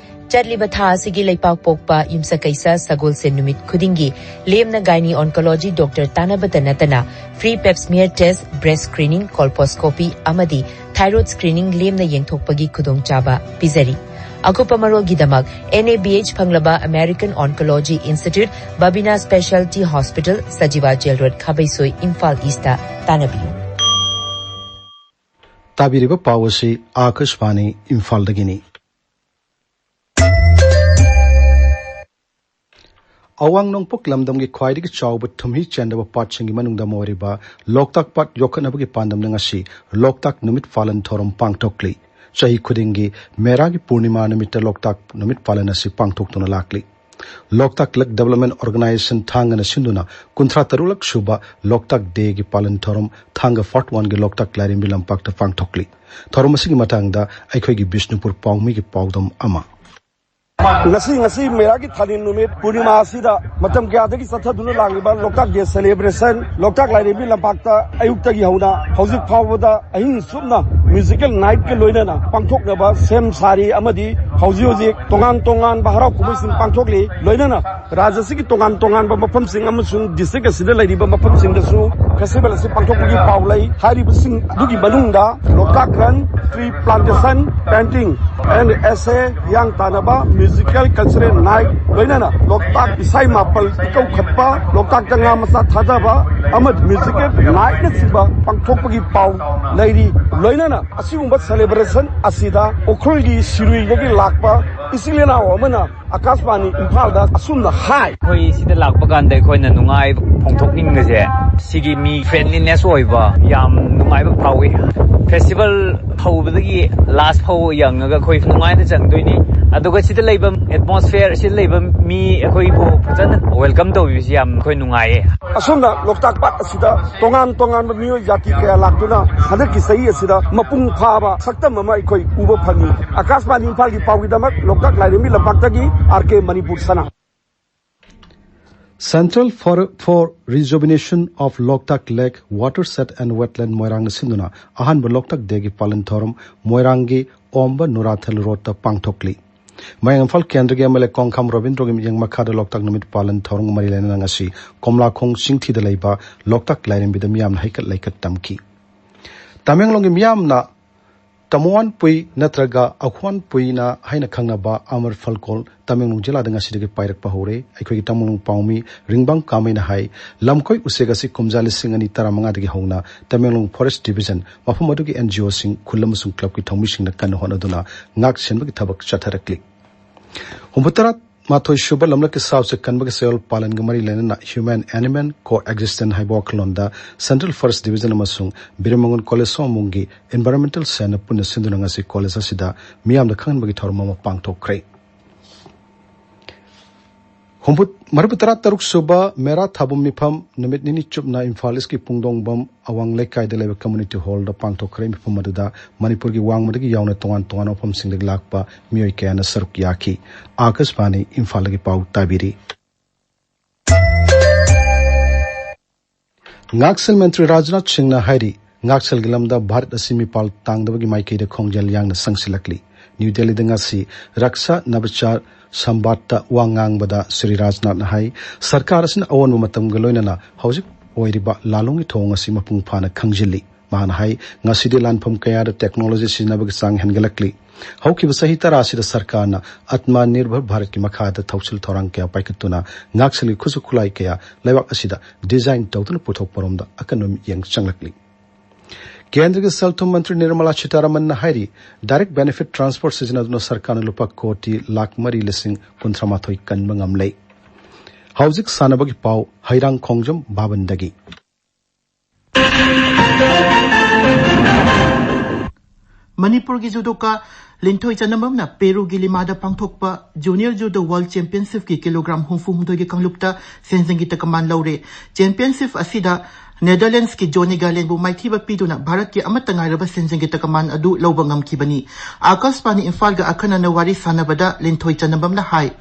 ꯆꯠꯂꯤꯕ ꯊꯥ ꯑꯁꯤꯒꯤ ꯂꯩꯄꯥꯛ ꯄꯣꯛꯄ ꯌꯨꯝꯁꯀꯩꯁ ꯁꯒꯣꯜꯁꯦꯟ ꯅꯨꯃꯤꯠ ꯈꯨꯗꯤꯡꯒꯤ ꯂꯦꯝꯅ Gynae Oncology Doctor ꯇꯥꯟꯅꯕꯇ ꯅꯠꯇꯅ free Pap smear test, breast screening, colposcopy ꯑꯃꯗꯤ thyroid screening ꯂꯦꯝꯅ ꯌꯦꯡꯊꯣꯛꯄꯒꯤ ꯈꯨꯗꯣꯡꯆꯥꯕ ꯄꯤꯖꯔꯤ꯫ ꯑꯀꯨꯞꯄ ꯃꯔꯣꯜꯒꯤꯗꯃꯛ N A B H ꯐꯪꯂꯕ American Oncology Institute, Babina Specialty Hospital, Sajiwa Jail Road, Khabeisoi, Imphal east ꯇꯥꯟꯅꯕꯤꯌꯨ꯫ ꯇꯥꯕꯤꯔꯤꯕ ꯄꯥꯎ ꯑꯁꯤ ꯑꯥꯀꯥꯁꯕꯥꯅꯤ ꯏꯝꯐꯥꯜꯗꯒꯤꯅꯤ꯫ ꯑꯋꯥꯡ ꯅꯣꯡꯄꯣꯛ ꯂꯝꯗꯝꯒꯤ ꯈ꯭ꯋꯥꯏꯗꯒꯤ ꯆꯥꯎꯕ ꯊꯨꯝꯍꯤ ꯆꯦꯟꯗꯕ ꯄꯥꯠꯁꯤꯡꯒꯤ ꯃꯅꯨꯡꯗ ꯑꯃ ꯑꯣꯏꯔꯤꯕ ꯂꯣꯛꯇꯥꯛ ꯄꯥꯠ ꯌꯣꯛꯈꯠꯅꯕꯒꯤ ꯄꯥꯟꯗꯝꯅ ꯉꯁꯤ ꯂꯣꯛꯇꯥꯛ ꯅꯨꯃꯤꯠ ꯄꯥꯂꯟ ꯊꯧꯔꯝ ꯄꯥꯡꯊꯣꯛꯂꯤ꯫ ꯆꯍꯤ ꯈꯨꯗꯤꯡꯒꯤ ꯃꯦꯔꯥꯒꯤ ꯄꯨꯔꯅꯤꯃꯥ ꯅꯨꯃꯤꯠꯇ ꯂꯣꯛꯇꯥꯛ ꯅꯨꯃꯤꯠ ꯄꯥꯂꯟ ꯑꯁꯤ ꯄꯥꯡꯊꯣꯛꯇꯨꯅ ꯂꯥꯛꯂꯤ꯫ ꯂꯣꯛꯇꯥꯛ Lake Development Organization ꯊꯥꯡꯒꯅ ꯁꯤꯟꯗꯨꯅ ꯀꯨꯟꯊ꯭ꯔꯥ ꯇꯔꯨꯛꯂꯛ ꯁꯨꯕ ꯂꯣꯛꯇꯥꯛ ꯗꯦꯒꯤ ꯄꯥꯂꯟ ꯊꯧꯔꯝ ꯊꯥꯡꯒ Fort Oneꯒꯤ ꯂꯣꯛꯇꯥꯛ ꯂꯥꯏꯔꯦꯝꯕꯤ ꯂꯝꯄꯥꯛꯇ ꯄꯥꯡꯊꯣꯛꯂꯤ꯫ ꯊꯧꯔꯝ ꯑꯁꯤꯒꯤ ꯃꯇꯥꯡꯗ ꯑꯩꯈꯣꯏꯒꯤ ꯕꯤꯁꯅꯨꯄꯨꯔ ꯄꯥꯎꯃꯤꯒꯤ ꯄꯥꯎꯗꯝ ꯑꯃ꯫ ꯉꯁꯤ ꯉꯁꯤ ꯃꯦꯔꯥꯒꯤ ꯊꯥꯅꯤꯜ ꯅꯨꯃꯤꯠ ꯄꯨꯔꯅꯤꯃꯥ ꯑꯁꯤꯗ ꯃꯇꯝ ꯀꯌꯥꯗꯒꯤ ꯆꯠꯊꯗꯨꯅ ꯂꯥꯛꯂꯤꯕ ꯂꯣꯛꯇꯥꯛ ꯗꯦ celebration, ꯂꯣꯛꯇꯥꯛ ꯂꯥꯏꯔꯦꯝꯕꯤ ꯂꯝꯄꯥꯛꯇ ꯑꯌꯨꯛꯇꯒꯤ ꯍꯧꯅ ꯍꯧꯖꯤꯛ ꯐꯥꯎꯕꯗ ꯑꯍꯤꯡ ꯆꯨꯞꯅ musical nightꯀ ꯂꯣꯏꯅꯅ ꯄꯥꯡꯊꯣꯛꯅꯕ ꯁꯦꯝ ꯁꯥꯔꯤ ꯑꯃꯗꯤ ꯍꯧꯖꯤꯛ ꯍꯧꯖꯤꯛ ꯇꯣꯉꯥꯟ ꯇꯣꯉꯥꯟꯕ ꯍꯔꯥꯎ ꯀꯨꯝꯍꯩꯁꯤꯡ ꯄꯥꯡꯊꯣꯛꯂꯤ꯫ ꯂꯣꯏꯅꯅ ꯔꯥꯖ꯭ꯌ ꯑꯁꯤꯒꯤ ꯇꯣꯉꯥꯟ ꯇꯣꯉꯥꯟꯕ ꯃꯐꯝꯁꯤꯡ ꯑꯃꯁꯨꯡ district ꯑꯁꯤꯗ ꯂꯩꯔꯤꯕ ꯃꯐꯝꯁꯤꯡꯗꯁꯨ festival ꯑꯁꯤ ꯄꯥꯡꯊꯣꯛꯄꯒꯤ ꯄꯥꯎ ꯂꯩ꯫ ꯍꯥꯏꯔꯤꯕꯁꯤꯡ ꯑꯗꯨꯒꯤ ꯃꯅꯨꯡꯗ ꯂꯣꯛꯇꯥꯛ run, tree plantation, painting and essay, ꯍꯤꯌꯥꯡ ꯇꯥꯟꯅꯕ, musical cultural night, ꯂꯣꯏꯅꯅ ꯂꯣꯛꯇꯥꯛ ꯏꯁꯩ ꯃꯥꯄꯜ ꯏꯀꯧꯈꯠꯄ, ꯂꯣꯛꯇꯥꯛꯇ ꯉꯥ ꯃꯆꯥ ꯊꯥꯗꯕ ꯑꯃꯗꯤ musical nightꯅꯆꯤꯡꯕ ꯄꯥꯡꯊꯣꯛꯄꯒꯤ ꯄꯥꯎ ꯂꯩꯔꯤ꯫ ꯂꯣꯏꯅꯅ ꯑꯁꯤꯒꯨꯝꯕ celebration ꯑꯁꯤꯗ ꯎꯈ꯭ꯔꯨꯜꯒꯤ ꯁꯤꯔꯨꯏꯗꯒꯤ ꯂꯥꯛꯄ ꯏꯆꯤꯜ ꯏꯅꯥꯎ ꯑꯃꯅ ꯑꯀꯥꯁꯕꯥꯅꯤ ꯏꯝꯐꯥꯜꯗ ꯑꯁꯨꯝꯅ ꯍꯥꯏ꯫ ꯑꯩꯈꯣꯏ ꯁꯤꯗ ꯂꯥꯛꯄ ꯀꯥꯟꯗ ꯑꯩꯈꯣꯏꯅ ꯅꯨꯡꯉꯥꯏꯕ ꯐꯣꯡꯗꯣꯛꯅꯤꯡꯕꯁꯦ, ꯁꯤꯒꯤ ꯃꯤ friendliness ꯑꯣꯏꯕ, ꯌꯥꯝ ꯅꯨꯡꯉꯥꯏꯕ ꯐꯥꯎꯏ꯫ Festival ꯍꯧꯕꯗꯒꯤ last ꯐꯥꯎ ꯌꯦꯡꯉꯒ ꯑꯩꯈꯣꯏ ꯅꯨꯡꯉꯥꯏꯅ ꯆꯪꯗꯣꯏꯅꯤ꯫ ꯑꯗꯨꯒ ꯁꯤꯗ ꯂꯩꯕ atmosphere, ꯁꯤꯗ ꯂꯩꯕ ꯃꯤ ꯑꯩꯈꯣꯏꯕꯨ ꯐꯖꯅ welcome ꯇꯧꯕꯤꯕꯁꯤ ꯌꯥꯝ ꯑꯩꯈꯣꯏ ꯅꯨꯡꯉꯥꯏꯌꯦ꯫ ꯑꯁꯨꯝꯅ ꯂꯣꯛꯇꯥꯛ ꯄꯥꯠ ꯑꯁꯤꯗ ꯇꯣꯉꯥꯟ ꯇꯣꯉꯥꯟꯕ ꯃꯤꯑꯣꯏ ꯖꯥꯇꯤ ꯀꯌꯥ ꯂꯥꯛꯇꯨꯅ ꯍꯟꯗꯛꯀꯤ ꯆꯍꯤ ꯑꯁꯤꯗ ꯃꯄꯨꯡ ꯐꯥꯕ ꯁꯛꯇꯝ ꯑꯃ ꯑꯩꯈꯣꯏ ꯎꯕ ꯐꯪꯉꯤ꯫ ꯑꯀꯥꯁꯕꯥꯅꯤ ꯏꯝꯐꯥꯜꯒꯤ ꯄꯥꯎꯒꯤꯗꯃꯛ ꯂꯣꯛꯇꯥꯛ ꯂꯥꯏꯔꯦꯝꯕꯤ ꯂꯝꯄꯥꯛꯇꯒꯤ R K ꯃꯅꯤꯄꯨꯔ ꯁꯅꯥ꯫ Centre for, for Rejuvenation of Loktak Lake Watershed and Wetland ꯃꯣꯏꯔꯥꯡꯅ ꯁꯤꯟꯗꯨꯅ ꯑꯍꯥꯟꯕ ꯂꯣꯛꯇꯥꯛ ꯗꯦꯒꯤ ꯄꯥꯂꯟ ꯊꯧꯔꯝ ꯃꯣꯏꯔꯥꯡꯒꯤ ꯑꯣꯝꯕ ꯅꯨꯔꯥꯊꯦꯜ ꯔꯣꯗꯇ ꯄꯥꯡꯊꯣꯛꯂꯤ꯫ ꯃꯌꯥꯡ ꯏꯝꯐꯥꯜ ꯀꯦꯟꯗ꯭ꯔꯒꯤ MLA ꯀꯣꯡꯈꯥꯝ ꯔꯣꯕꯤꯟꯗ꯭ꯔꯣꯒꯤ ꯃꯤꯠꯌꯦꯡ ꯃꯈꯥꯗ ꯂꯣꯛꯇꯥꯛ ꯅꯨꯃꯤꯠ ꯄꯥꯂꯟ ꯊꯧꯔꯝꯒ ꯃꯔꯤ ꯂꯩꯅꯅ ꯉꯁꯤ ꯀꯣꯝꯂꯥꯈꯣꯡ ꯆꯤꯡꯊꯤꯗ ꯂꯩꯕ ꯂꯣꯛꯇꯥꯛ ꯂꯥꯏꯔꯦꯝꯕꯤꯗ ꯃꯤꯌꯥꯝꯅ ꯍꯩꯀꯠ ꯂꯩꯀꯠ ꯇꯝꯈꯤ꯫ ꯇꯃꯦꯡꯂꯣꯡꯒꯤ ꯃꯤꯌꯥꯝꯅ ꯇꯃꯣꯋꯥꯟ ꯄꯨꯏ ꯅꯠꯇ꯭ꯔꯒ ꯑꯍꯣꯟ ꯄꯨꯏꯅ ꯍꯥꯏꯅ ꯈꯪꯅꯕ ꯑꯃꯔ ꯐꯜꯀꯣꯜ ꯇꯃꯦꯡꯂꯣꯡ ꯖꯤꯂꯥꯗ ꯉꯁꯤꯗꯒꯤ ꯄꯥꯏꯔꯛꯄ ꯍꯧꯔꯦ꯫ ꯑꯩꯈꯣꯏꯒꯤ ꯇꯃꯦꯡꯂꯣꯡ ꯄꯥꯎꯃꯤ ꯔꯤꯡꯕꯥꯡ ꯀꯥꯃꯩꯅ ꯍꯥꯏ, ꯂꯝꯈꯣꯏ ꯎꯆꯦꯛ ꯑꯁꯤ ꯀꯨꯝꯖꯥ ꯂꯤꯁꯤꯡ ꯑꯅꯤ ꯇꯔꯥꯃꯉꯥꯗꯒꯤ ꯍꯧꯅ ꯇꯃꯦꯡꯂꯣꯡ Forest Division, ꯃꯐꯝ ꯑꯗꯨꯒꯤ NGOꯁꯤꯡ, ꯈꯨꯜ ꯑꯃꯁꯨꯡ clubꯀꯤ ꯊꯧꯃꯤꯁꯤꯡꯅ ꯀꯟꯅ ꯍꯣꯠꯅꯗꯨꯅ ꯉꯥꯛ ꯁꯦꯟꯕꯒꯤ ꯊꯕꯛ ꯆꯠꯊꯔꯛꯂꯤ꯫ ꯍꯨꯝꯐꯨꯇꯔꯥ ꯃꯥꯊꯣꯏ ꯁꯨꯕ ꯂꯝꯂꯛꯀꯤ ꯁꯥ ꯎꯆꯦꯛ ꯀꯟꯕꯒꯤ ꯆꯌꯣꯜ ꯄꯥꯂꯟꯒ ꯃꯔꯤ ꯂꯩꯅꯅ Human Animal Coexistence ꯍꯥꯏꯕ ꯋꯥꯈꯜꯂꯣꯟꯗ Central Forest Division ꯑꯃꯁꯨꯡ ꯕꯤꯔꯃꯪꯒꯣꯟ ꯀꯣꯂꯦꯖ ꯁꯣꯃꯣꯡꯒꯤ Environmental Cellꯅ ꯄꯨꯟꯅ ꯁꯤꯟꯗꯨꯅ ꯉꯁꯤ ꯀꯣꯂꯦꯖ ꯑꯁꯤꯗ ꯃꯤꯌꯥꯝꯗ ꯈꯪꯍꯟꯕꯒꯤ ꯊꯧꯔꯝ ꯑꯃ ꯄꯥꯡꯊꯣꯛꯈ꯭ꯔꯦ꯫ ꯍꯨꯝꯐꯨ-, ꯃꯔꯤꯐꯨ ꯇꯔꯥ ꯇꯔꯨꯛ ꯁꯨꯕ ꯃꯦꯔꯥ ꯊꯥꯕꯨꯝ ꯃꯤꯐꯝ ꯅꯨꯃꯤꯠ ꯅꯤꯅꯤ ꯆꯨꯞꯅ ꯏꯝꯐꯥꯜ ꯏꯁꯀꯤ ꯄꯨꯡꯗꯣꯡꯕꯝ ꯑꯋꯥꯡ ꯂꯩꯀꯥꯏꯗ ꯂꯩꯕ community hallꯗ ꯄꯥꯡꯊꯣꯛꯈ꯭ꯔꯦ꯫ ꯃꯤꯐꯝ ꯑꯗꯨꯗ ꯃꯅꯤꯄꯨꯔꯒꯤ ꯋꯥꯡꯃꯗꯒꯤ ꯌꯥꯎꯅ ꯇꯣꯉꯥꯟ ꯇꯣꯉꯥꯟꯕ ꯃꯐꯝꯁꯤꯡꯗꯒꯤ ꯂꯥꯛꯄ ꯃꯤꯑꯣꯏ ꯀꯌꯥꯅ ꯁꯔꯨꯛ ꯌꯥꯈꯤ꯫ ꯑꯥꯀꯥꯁꯕꯥꯅꯤ ꯏꯝꯐꯥꯜꯗꯒꯤ ꯄꯥꯎ ꯇꯥꯕꯤꯔꯤ꯫ ꯉꯥꯛꯁꯦꯜ ꯃꯟꯇ꯭ꯔꯤ ꯔꯥꯖꯅꯥꯊ ꯁꯤꯡꯅ ꯍꯥꯏꯔꯤ, ꯉꯥꯛꯁꯦꯜꯒꯤ ꯂꯝꯗ ꯚꯥꯔꯠ ꯑꯁꯤ ꯃꯤꯄꯥꯜ ꯇꯥꯡꯗꯕꯒꯤ ꯃꯥꯏꯀꯩꯗ ꯈꯣꯡꯖꯦꯜ ꯌꯥꯡꯅ ꯆꯪꯁꯤꯜꯂꯛꯂꯤ꯫ ꯅ꯭ꯌꯨ ꯗꯦꯜꯂꯤꯗ ꯉꯁꯤ ꯔꯛꯁꯥ ꯅꯚꯆꯥꯔ ꯁꯝꯕꯥꯗꯇ ꯋꯥ ꯉꯥꯡꯕꯗ ꯁ꯭ꯔꯤ ꯔꯥꯖꯅꯥꯊꯅ ꯍꯥꯏ, ꯁꯔꯀꯥꯔ ꯑꯁꯤꯅ ꯑꯑꯣꯟꯕ ꯃꯇꯝꯒ ꯂꯣꯏꯅꯅ ꯍꯧꯖꯤꯛ ꯑꯣꯏꯔꯤꯕ ꯂꯥꯂꯣꯡꯒꯤ ꯊꯧꯑꯣꯡ ꯑꯁꯤ ꯃꯄꯨꯡ ꯐꯥꯅ ꯈꯪꯖꯤꯜꯂꯤ꯫ ꯃꯍꯥꯛꯅ ꯍꯥꯏ, ꯉꯁꯤꯗꯤ ꯂꯥꯟꯐꯝ ꯀꯌꯥꯗ technology ꯁꯤꯖꯤꯟꯅꯕꯒꯤ ꯆꯥꯡ ꯍꯦꯟꯒꯠꯂꯛꯂꯤ꯫ ꯍꯧꯈꯤꯕ ꯆꯍꯤ ꯇꯔꯥ ꯑꯁꯤꯗ ꯁꯔꯀꯥꯔꯅ ꯑꯥꯇꯃ ꯅꯤꯔꯚꯔ ꯚꯥꯔꯠꯀꯤ ꯃꯈꯥꯗ ꯊꯧꯁꯤꯜ ꯊꯧꯔꯥꯡ ꯀꯌꯥ ꯄꯥꯏꯈꯠꯇꯨꯅ ꯉꯥꯛꯁꯦꯜꯒꯤ ꯈꯨꯠꯁꯨ ꯈꯨꯠꯂꯥꯏ ꯀꯌꯥ ꯂꯩꯕꯥꯛ ꯑꯁꯤꯗ design ꯇꯧꯗꯨꯅ ꯄꯨꯊꯣꯛꯄꯔꯣꯝꯗ ꯑꯀꯟꯕ ꯃꯤꯠꯌꯦꯡ ꯆꯪꯂꯛꯂꯤ꯫ ꯀꯦꯟꯗ꯭ꯔꯒꯤ ꯁꯦꯜ ꯊꯨꯝ ꯃꯟꯇ꯭ꯔꯤ ꯅꯤꯔꯃꯂꯥ ꯁꯤꯇꯥꯔꯥꯃꯟꯅ ꯍꯥꯏꯔꯤ, ꯗꯥꯏꯔꯦꯛ ꯕꯦꯅꯤꯐꯤꯠ ꯇ꯭ꯔꯥꯟꯁꯐꯔ ꯁꯤꯖꯤꯟꯅꯗꯨꯅ ꯁꯔꯀꯥꯔꯅ ꯂꯨꯄꯥ ꯀꯣꯇꯤ ꯂꯥꯈ ꯃꯔꯤ ꯂꯤꯁꯤꯡ ꯀꯨꯟꯊ꯭ꯔꯥ ꯃꯥꯊꯣꯏ ꯀꯟꯕ ꯉꯝꯂꯦ꯫ ꯍꯧꯖꯤꯛ ꯁꯥꯟꯅꯕꯒꯤ ꯄꯥꯎ, ꯍꯩꯔꯥꯡ ꯈꯣꯡꯖꯝ ꯚꯥꯕꯟꯗꯒꯤ꯫ ꯃꯅꯤꯄꯨꯔꯒꯤ ꯖꯨꯗꯣꯀꯥ ꯂꯤꯟꯊꯣꯏ ꯆꯅꯝꯕꯝꯅ ꯄꯦꯔꯨꯒꯤ ꯂꯤꯃꯥꯗ ꯄꯥꯡꯊꯣꯛꯄ ꯖꯨꯅꯤꯌꯔ ꯖꯨꯗꯣ ꯋꯥꯔꯜꯗ ꯆꯦꯝꯄꯤꯌꯟꯁꯤꯞꯀꯤ ꯀꯤꯂꯣꯒ꯭ꯔꯥꯝ ꯍꯨꯝꯐꯨ ꯍꯨꯝꯗꯣꯏꯒꯤ ꯀꯥꯡꯂꯨꯞꯇ ꯁꯦꯟꯖꯪꯒꯤ ꯇꯀꯃꯥꯟ ꯂꯧꯔꯦ꯫ ꯆꯦꯝꯄꯤꯌꯟꯁꯤꯞ ꯑꯁꯤꯗ ꯅꯦꯗꯔꯂꯦꯟꯗꯁꯀꯤ ꯖꯣꯅꯤ ꯒꯥꯂꯦꯟꯕꯨ ꯃꯥꯏꯊꯤꯕ ꯄꯤꯗꯨꯅ ꯚꯥꯔꯠꯀꯤ ꯑꯃꯠꯇ ꯉꯥꯏꯔꯕ ꯁꯦꯟꯖꯪꯒꯤ ꯇꯀꯃꯥꯟ ꯑꯗꯨ ꯂꯧꯕ ꯉꯝꯈꯤꯕꯅꯤ꯫ ꯑꯥꯀꯥꯁꯕꯥꯅꯤ ꯏꯝꯐꯥꯜꯒ ꯑꯈꯟꯅꯅ ꯋꯥꯔꯤ ꯁꯥꯟꯅꯕꯗ ꯂꯤꯟꯊꯣꯏ ꯆꯅꯝꯕꯝꯅ ꯍꯥꯏ꯫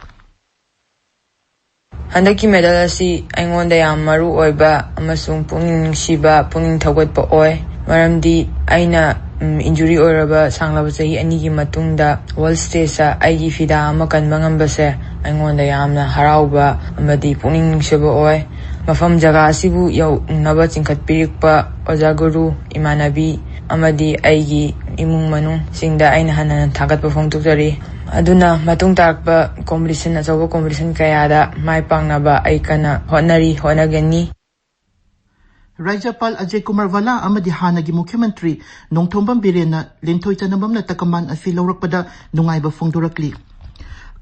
ꯍꯟꯗꯛꯀꯤ ꯃꯦꯗꯜ ꯑꯁꯤ ꯑꯩꯉꯣꯟꯗ ꯌꯥꯝ ꯃꯔꯨ ꯑꯣꯏꯕ ꯑꯃꯁꯨꯡ ꯄꯨꯛꯅꯤꯡ ꯅꯨꯡꯁꯤꯕ, ꯄꯨꯛꯅꯤꯡ ꯊꯧꯒꯠꯄ ꯑꯣꯏ꯫ ꯃꯔꯝꯗꯤ ꯑꯩꯅ, ꯎꯝ, ꯏꯟꯖꯨꯔꯤ ꯑꯣꯏꯔꯕ ꯁꯥꯡꯂꯕ ꯆꯍꯤ ꯑꯅꯤꯒꯤ ꯃꯇꯨꯡꯗ ꯋꯥꯔꯜꯗ ꯁ꯭ꯇꯦꯖꯇ ꯑꯩꯒꯤ ꯐꯤꯗꯥ ꯑꯃ ꯀꯟꯕ ꯉꯝꯕꯁꯦ ꯑꯩꯉꯣꯟꯗ ꯌꯥꯝꯅ ꯍꯔꯥꯎꯕ ꯑꯃꯗꯤ ꯄꯨꯛꯅꯤꯡ ꯅꯨꯡꯁꯤꯕ ꯑꯣꯏ꯫ ꯃꯐꯝ ꯖꯒꯥ ꯑꯁꯤꯕꯨ ꯌꯧꯅꯕ ꯆꯤꯡꯈꯠꯄꯤꯔꯛꯄ ꯑꯣꯖꯥ ꯒꯨꯔꯨ, ꯏꯃꯥꯟꯅꯕꯤ ꯑꯃꯗꯤ ꯑꯩꯒꯤ ꯏꯃꯨꯡ ꯃꯅꯨꯡꯁꯤꯡꯗ ꯑꯩꯅ ꯍꯟꯅ ꯍꯟꯅ ꯊꯥꯒꯠꯄ ꯐꯣꯡꯗꯣꯛꯆꯔꯤ꯫ ꯑꯗꯨꯅ ꯃꯇꯨꯡ ꯇꯥꯔꯛꯄ ꯀꯣꯝꯄꯤꯇꯤꯁꯟ, ꯑꯆꯧꯕ ꯀꯣꯝꯄꯤꯇꯤꯁꯟ ꯀꯌꯥꯗ ꯃꯥꯏ ꯄꯥꯛꯅꯕ ꯑꯩ ꯀꯟꯅ ꯍꯣꯠꯅꯔꯤ, ꯍꯣꯠꯅꯒꯅꯤ꯫ ꯔꯥꯖ꯭ꯌꯄꯥꯜ ꯑꯖꯌ ꯀꯨꯃꯥꯔ ꯚꯥꯂꯥ ꯑꯃꯗꯤ ꯍꯥꯟꯅꯒꯤ ꯃꯨꯈ꯭ꯌ ꯃꯟꯇ꯭ꯔꯤ ꯅꯣꯡꯊꯣꯝꯕꯝ ꯕꯤꯔꯦꯟꯅ ꯂꯤꯟꯊꯣꯏ ꯆꯅꯝꯕꯝꯅ ꯇꯀꯃꯥꯟ ꯑꯁꯤ ꯂꯧꯔꯛꯄꯗ ꯅꯨꯡꯉꯥꯏꯕ ꯐꯣꯡꯗꯣꯔꯛꯂꯤ꯫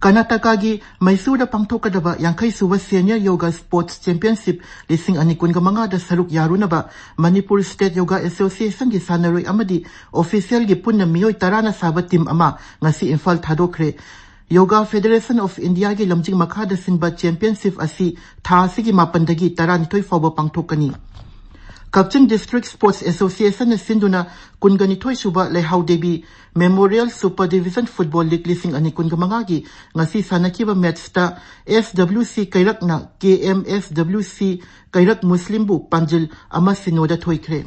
ꯀꯔꯅꯥꯇꯀꯥꯒꯤ ꯃꯩꯁꯨꯔꯗ ꯄꯥꯡꯊꯣꯛꯀꯗꯕ ꯌꯥꯡꯈꯩ ꯁꯨꯕ ꯁꯦꯅꯤꯌꯔ ꯌꯣꯒꯥ ꯁ꯭ꯄꯣꯔꯠꯁ ꯆꯦꯝꯄꯤꯌꯟꯁꯤꯞ ꯂꯤꯁꯤꯡ ꯑꯅꯤ ꯀꯨꯟꯒ ꯃꯉꯥꯗ ꯁꯔꯨꯛ ꯌꯥꯔꯨꯅꯕ ꯃꯅꯤꯄꯨꯔ ꯁ꯭ꯇꯦꯠ ꯌꯣꯒꯥ ꯑꯦꯁꯣꯁꯤꯌꯦꯁꯟꯒꯤ ꯁꯥꯟꯅꯔꯣꯏ ꯑꯃꯗꯤ ꯑꯣꯐꯤꯁꯤꯌꯦꯜꯒꯤ ꯄꯨꯟꯅ ꯃꯤꯑꯣꯏ ꯇꯔꯥꯅ ꯁꯥꯕ ꯇꯤꯝ ꯑꯃ ꯉꯁꯤ ꯏꯝꯐꯥꯜ ꯊꯥꯗꯣꯛꯈ꯭ꯔꯦ꯫ ꯌꯣꯒꯥ ꯐꯦꯗꯔꯦꯁꯟ ꯑꯣꯐ ꯏꯟꯗꯤꯌꯥꯒꯤ ꯂꯝꯖꯤꯡ ꯃꯈꯥꯗ ꯁꯤꯟꯕ ꯆꯦꯝꯄꯤꯌꯟꯁꯤꯞ ꯑꯁꯤ ꯊꯥ ꯑꯁꯤꯒꯤ ꯃꯥꯄꯟꯗꯒꯤ ꯇꯔꯥꯅꯤꯊꯣꯏ ꯐꯥꯎꯕ ꯄꯥꯡꯊꯣꯛꯀꯅꯤ꯫ ꯀꯛꯆꯤꯡ ꯗꯤꯁꯇ꯭ꯔꯤꯛ ꯁ꯭ꯄꯣꯔꯠꯁ ꯑꯦꯁꯣꯁꯤꯌꯦꯁꯟꯅ ꯁꯤꯟꯗꯨꯅ ꯀꯨꯟꯒ ꯅꯤꯊꯣꯏ ꯁꯨꯕ ꯂꯩꯍꯥꯎ Devi memorial super division football league ꯂꯤꯁꯤꯡ ꯑꯅꯤ ꯀꯨꯟꯒ ꯃꯉꯥꯒꯤ ꯉꯁꯤ ꯁꯥꯟꯅꯈꯤꯕ ꯃꯦꯠꯁꯇ ꯑꯦꯁ ꯗꯕ꯭ꯂꯤꯎ ꯁꯤ ꯀꯩꯔꯛꯅ ꯀꯦ ꯑꯦꯝ ꯑꯦꯁ ꯗꯕ꯭ꯂꯤꯎ ꯁꯤ ꯀꯩꯔꯛ ꯃꯨꯁꯂꯤꯝꯕꯨ ꯄꯥꯟꯖꯤꯜ ꯑꯃ ꯁꯤꯅꯣꯗ ꯊꯣꯏꯈ꯭ꯔꯦ꯫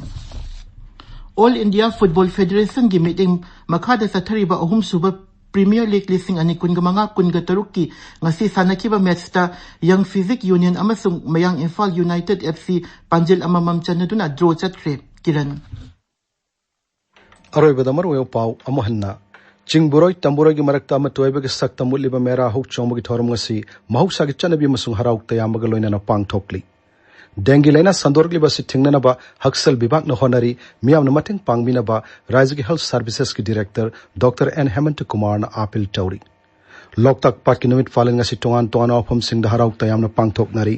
ꯑꯣꯜ ꯏꯟꯗꯤꯌꯥ ꯐꯨꯠꯕꯣꯜ ꯐꯦꯗꯔꯦꯁꯟꯒꯤ ꯃꯤꯠꯌꯦꯡ ꯃꯈꯥꯗ ꯆꯠꯊꯔꯤꯕ ꯑꯍꯨꯝꯁꯨꯕ ꯄ꯭ꯔꯤꯃꯤꯌꯔ ꯂꯤꯒ ꯂꯤꯁꯤꯡ ꯑꯅꯤ ꯀꯨꯟꯒ ꯃꯉꯥ ꯀꯨꯟꯒ ꯇꯔꯨꯛꯀꯤ ꯉꯁꯤ ꯁꯥꯟꯅꯈꯤꯕ ꯃꯦꯠꯁꯇ ꯌꯪ ꯐꯤꯖꯤꯛ ꯌꯨꯅꯤꯌꯟ ꯑꯃꯁꯨꯡ ꯃꯌꯥꯡ ꯏꯝꯐꯥꯜ ꯌꯨꯅꯥꯏꯇꯦꯗ ꯑꯦꯐ ꯁꯤ ꯄꯥꯟꯖꯤꯜ ꯑꯃꯃꯝ ꯆꯟꯅꯗꯨꯅ ꯗ꯭ꯔꯣ ꯆꯠꯈ꯭ꯔꯦ꯫ ꯀꯤꯔꯟ꯫ ꯑꯔꯣꯏꯕꯗ ꯃꯔꯨꯑꯣꯏꯕ ꯄꯥꯎ ꯑꯃꯨꯛ ꯍꯟꯅ꯫ ꯆꯤꯡꯕꯨꯔꯣꯏ ꯇꯝꯕꯨꯔꯣꯏꯒꯤ ꯃꯔꯛꯇ ꯑꯃꯠꯇ ꯑꯣꯏꯕꯒꯤ ꯁꯛꯇꯝ ꯎꯠꯂꯤꯕ ꯃꯦꯔꯥ ꯍꯧ ꯆꯣꯡꯕꯒꯤ ꯊꯧꯔꯝ ꯑꯁꯤ ꯃꯍꯧꯁꯥꯒꯤ ꯆꯠꯅꯕꯤ ꯑꯃꯁꯨꯡ ꯍꯔꯥꯎ ꯇꯌꯥꯝꯕꯒ ꯂꯣꯏꯅꯅ ꯄꯥꯡꯊꯣꯛꯂꯤ꯫ ꯗꯦꯡꯒꯤ ꯂꯥꯏꯅꯥ ꯁꯟꯗꯣꯔꯛꯂꯤꯕ ꯑꯁꯤ ꯊꯤꯡꯅꯅꯕ ꯍꯛꯁꯦꯜ ꯕꯤꯚꯥꯒꯅ ꯍꯣꯠꯅꯔꯤ꯫ ꯃꯤꯌꯥꯝꯅ ꯃꯇꯦꯡ ꯄꯥꯡꯕꯤꯅꯕ ꯔꯥꯖ꯭ꯌꯒꯤ ꯍꯦꯜꯊ ꯁꯔꯚꯤꯁꯦꯁꯀꯤ ꯗꯤꯔꯦꯛꯇꯔ ꯗꯣꯛꯇꯔ ꯑꯦꯟ ꯍꯦꯃꯟꯇ ꯀꯨꯃꯥꯔꯅ ꯑꯥꯄꯤꯜ ꯇꯧꯔꯤ꯫ ꯂꯣꯛꯇꯥꯛ ꯄꯥꯠꯀꯤ ꯅꯨꯃꯤꯠ ꯄꯥꯂꯟ ꯉꯁꯤ ꯇꯣꯉꯥꯟ ꯇꯣꯉꯥꯟꯕ ꯃꯐꯝꯁꯤꯡꯗ ꯍꯔꯥꯎ ꯇꯌꯥꯝꯅ ꯄꯥꯡꯊꯣꯛꯅꯔꯤ꯫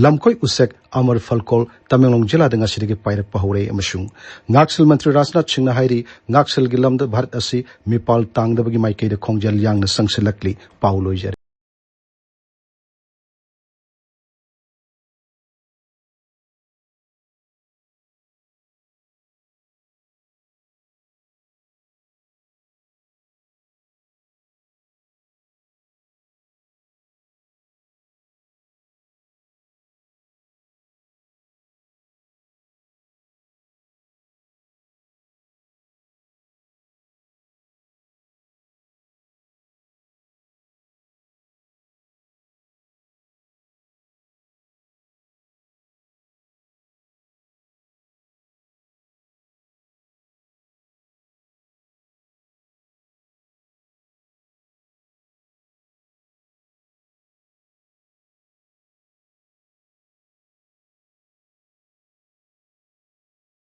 ꯂꯝꯀꯣꯏ ꯎꯆꯦꯛ ꯑꯃꯔ ꯐꯜꯀꯣꯜ ꯇꯃꯦꯡꯂꯣꯡ ꯖꯤꯂꯥꯗ ꯉꯁꯤꯗꯒꯤ ꯄꯥꯏꯔꯛꯄ ꯍꯧꯔꯦ ꯑꯃꯁꯨꯡ ꯉꯥꯛꯁꯦꯜ ꯃꯟꯇ꯭ꯔꯤ ꯔꯥꯖꯅꯥꯊ ꯁꯤꯡꯅ ꯍꯥꯏꯔꯤ, ꯉꯥꯛꯁꯦꯜꯒꯤ ꯂꯝꯗ ꯚꯥꯔꯠ ꯑꯁꯤ ꯃꯤꯄꯥꯜ ꯇꯥꯡꯗꯕꯒꯤ ꯃꯥꯏꯀꯩꯗ ꯈꯣꯡꯖꯦꯜ ꯌꯥꯡꯅ ꯆꯪꯁꯤꯜꯂꯛꯂꯤ꯫ ꯄꯥꯎ ꯂꯣꯏꯖꯔꯦ꯫